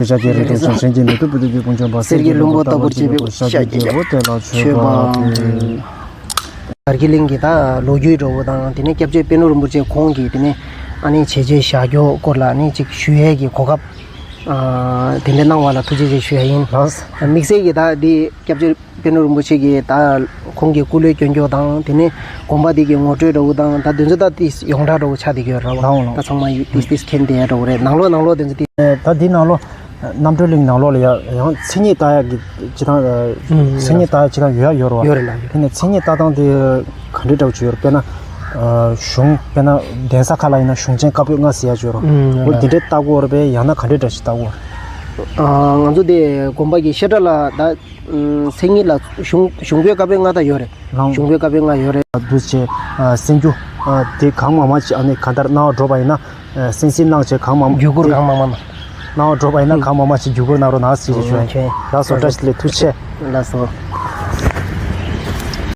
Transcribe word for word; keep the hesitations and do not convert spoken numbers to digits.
ཤཱཀྱའི་རིགས་དང་བྱང་ཆེན་གྱི་ནུས་མཐུ་པོ་དེ་ཀྱི་དཀོན་མཆོག་འབར་གསལ་གྱི་ལྷུན་པོ་ལྟ་བུར་བྱེད་པའི་ཤཱཀྱའི་རྒྱལ་པོ་དེ་ལ་མཆོད་པ། གར་གྱི་གླིང་གི་ད་ལོ་རྒྱུས་འདྲ་བོ་དང་དེ་ནས་སྐྱབས་རྗེ་པད་ནོར་རིན་པོ་ཆེ་ཁོང་གིས་དེ་ནས་ཨ་ནི་བྱས་རྗེས་བཞག་རྒྱུ་སྐོར་ལ་ཨ་ནི་ཅིག་ཞུ་ཡས་ཀྱི་གོ་སྐབས་ཨ་དེ་འདྲ་གནང་བ་ལ་ཐུགས་རྗེ་ཆེ་ཞུ་ཡ་ཡིན། ལགས། དམིགས་བསལ་གྱི་ད་འདི་སྐྱབས་རྗེ་པད་ནོར་རིན་པོ་ཆེ་གིས་ད་ཁོང་གི་སྐུ་ལས་བསྐྱོན་རྒྱུ་དང་དེ་ནས་དགོན་པ་འདི་གི་ངོ་སྤྲོད་འདྲ་བོ་དང་ད་དེ་ཚོ་ད་ཏིས་ཡོངས་གྲགས་འདྲ་བོ་ཆགས་བསྡད་ཀྱི་ཡོད་རེད་བ། ལའོ་ལའོ། ད་ཚང་མ་ཡིས་ཏིས་ཏིས་མཁྱེན་བསྡད་ཡ་འདྲ་བོ་རེད། ནང་ལོགས་ནང་ལོགས་དེ་ཚོ་ཏིས། ད་འདི་ནང་ལོགས་རྣམ་གྲོལ་གླིང་ནང་ལོགས་ལ་ཡ་ཡང་མཚན་ཉིད་ལྟ་ཡ་གི་སྤྱི་དང་། ཨུམ། མཚན་ཉིད་ལྟ་ཡ་སྤྱི་དང་ཡོད་ཡ་ཡོད་རེད་བ། ཡོད་རེད་ལ་ཡོད་རེད། དེ་ནས་མཚན་ཉིད་ལྟ་སྟངས་དེ་ག་འདྲའི་འདྲ་བོ་ཅིག་ཡོད་རེད། དཔེར་ན་གཞུང་དཔེར་ན་གདན་ས་ཁག་ལ་ཡིན་ན་གཞུང་ཆེན་བཀའ་པོད་ལྔ་ཟེར་ཡ་ཅིག་ཡོད་རེད། ཨུམ། འོ་དེ་འདྲའི་ལྟ་དགོས་རེད་པས། ཡང་ན་ག་འདྲའི་འདྲ་ཞིག་ལྟ་དགོས་རེད། ང་ཚོ་དེ་དགོན་པ་གི་བཤད་གྲྭ་ལ་ད། མཚན་ཉིད་ལ་གཞུང་གཞུང་པའི་བཀའ་པོད་ལྔ་ད་ཡོད་རེད། ལའོ། གཞུང་པའི་བཀའ་པོད་ལྔ་ཡོད་རེད། འདུ་བྱེད་སེམས་རྒྱུ་དེ་གང་མང་མང་ཅིག་ཨ་ནི་གང་ལྟར་སྣང་བ་འགྲོ་བ་ཡིན་ན་སེམས་སེམས་སྣང་བྱེད་གང་མང་རྒྱུད་སྐུར་གང་མང་མང་། སྣང་བ་འགྲོ་བ་ཡིན་ན་གང་མང་མང་ཅིག་རྒྱུད་སྐུར་གནང་རོགས་གནང་ཟེར་ཞུ་ཡ་ཡིན། ལགས་སོ། བཀྲ་ཤིས་བདེ་ལེགས། ཐུགས་རྗེ་ཆེ། ལགས་སོ།